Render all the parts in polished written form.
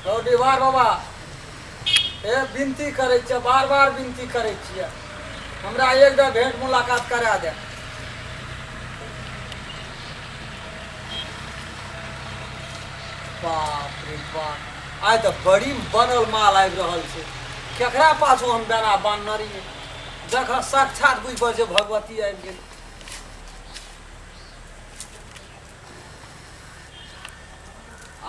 हौ डिहबार बाबा, हे विनती करै छियै, बार बार विनती करै छियै, हमरा एक बेर भेंट मुलाकात करा दे। बाप रे बाप, आइ तऽ बड़ी बनल माल आबि रहल छै। केकरा पाछू हम बेना बान्हने रहियै? देख, साक्षात बुझि पड़ै छै भगवती आबि गेल।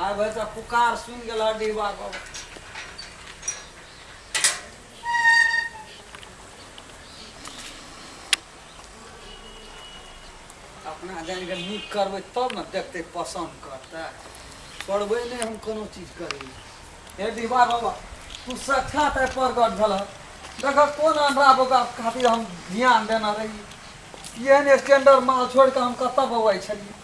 आइ भरि तऽ पुकार सुनि गेल डिहबा बाबा। अपना जानि कऽ नीक करबै तब ने देखतै, पसन्द करतै। छोड़बै नहि हम कोनो चीज करबै। हे डिहबा बाबा, तू साक्षात आइ प्रगट भेल। देख, कोन अन्हरा बौका खातिर हम ध्यान देने रही। एहन स्टैंडर्ड माल छोड़ि कऽ हम कतऽ बौआइ छलियै?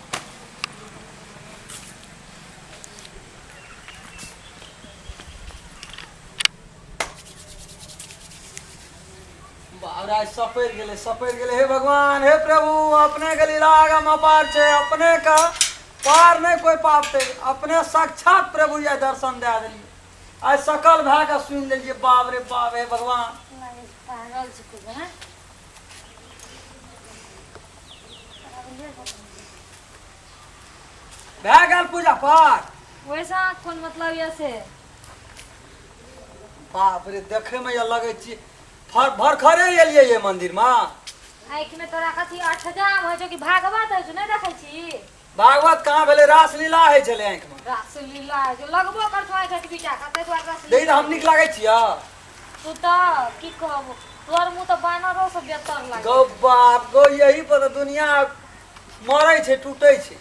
बाबरा सपरि गेलै, सपरि गेलै। हे भगवान, हे प्रभु, अपने के लीला आगम अपार छै, अपने का पार नहि कोइ पाबतै। अपने साक्षात प्रभु आइ दर्शन दए देलियै, आइ सकल भए कऽ सुनि लेलियै। बाप रे बाप, हे भगवान। पागल छै खूब, हैं? भए गेल पूजा पाठ? वैसा कोन मतलब यऽ से? बाप रे, देखै मे लगै छी भरखरे एलियै ये मंदिर मे। आँखि में तोरा कथी अठजाम होइ छौ कि भागवत होइ छौ? नहि देखै छी? भागवत कहाँ भेलै, रासलीला होइ छलै आँखि मे। रासलीला होइ छौ, लगबो करतौ आँखि एतबी टा के, ताहि दुआरे देखी रासलीला। तऽ हम नीक लागै छियै? तू तऽ की कहबो, तोहर मुँह तऽ बानरो से बेतर लागै। गौ बाप गौ, यही पर तऽ दुनिया मरै छै, टूटै छै।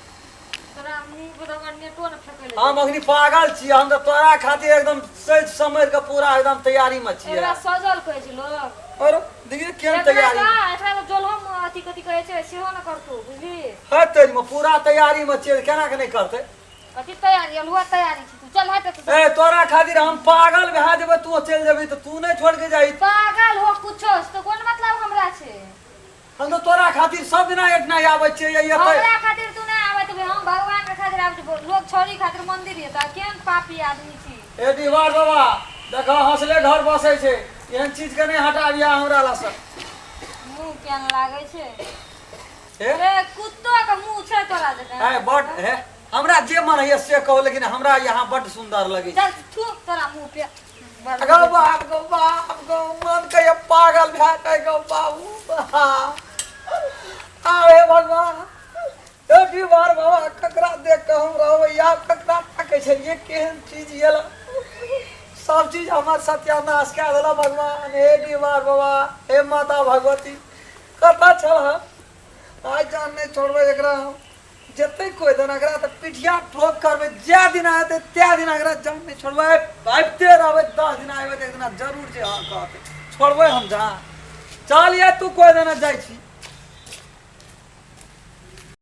तोरा मुँह पर तऽ हमर नेटो ने फेकै लए। हम अखनी पागल छियै, हम तऽ तोरा खातिर एकदम सजि समरि कऽ पूरा एकदम तैयारी मे छियै। एकरा सजल कहै छै लोग? और देखिए केहन एकरा तैयारी। तऽ एकरा तऽ जोलहो अथी कथी कहै छै सेहो ने करतौ, बुझली? है तेरी मे पूरा तैयारी मे छियै, केना के नहि करतै? कथी तैयारी? अलुआ तैयारी छी तू। चल हट एतऽ से। ए, तोरा खातिर हम पागल भए जेबै, तू चलि जेबही तऽ तू नहि छोड़ि के जाही। पागल हो कुछो से तऽ कोन मतलब हमरा छै? हम तऽ तोरा खातिर सब दिना एहिठिना आबै छियै या एतै। हमरा खातिर तू नहि आबैत हेबही, हम भगवान के खातिर आबै छी। लोग छौरी खातिर मंदिर जेतै? केहन पापी आदमी छी। ए डिहबार बाबा, देखऽ, हँसले घर बसै छै, एहन चीज के नहि हटाबिया हमरा लग से। मुँह केहन लागै छै? हे। ए, कुत्तो के मुँह छै तोरा जकाँ। है बड हे, हमरा जे मन होइए से कहू, लेकिन हमरा यहाँ बड सुन्दर लगै छै। चल, थू तोरा मुँह पे। गौ बाप गौ बाप गौ, मन कहियो पागल भए जाय। गौ बाबू, आ हे भगवान, हे डिहबार बाबा, ककरा देख कऽ हम रहबै या ककरा ताकै छलियै? केहन चीज एल, सब चीज हमर सत्यानाश कए देलक भगवान। हे डिहबार बाबा, हे माता भगवती, कतऽ छल? आइ जान नहि छोड़बै एकरा हम। जेतै कोइ दिन एकरा तऽ पिठिया ठोक करबै। जै दिना हेतै तै दिना एकरा जान नहि छोड़बै। आबिते रहबै, 10 दिना अयबै तऽ एक दिना जरूर जे हँ कहतै, छोड़बै हम जान। चल ये, तू कोइ दिना जाइ छी।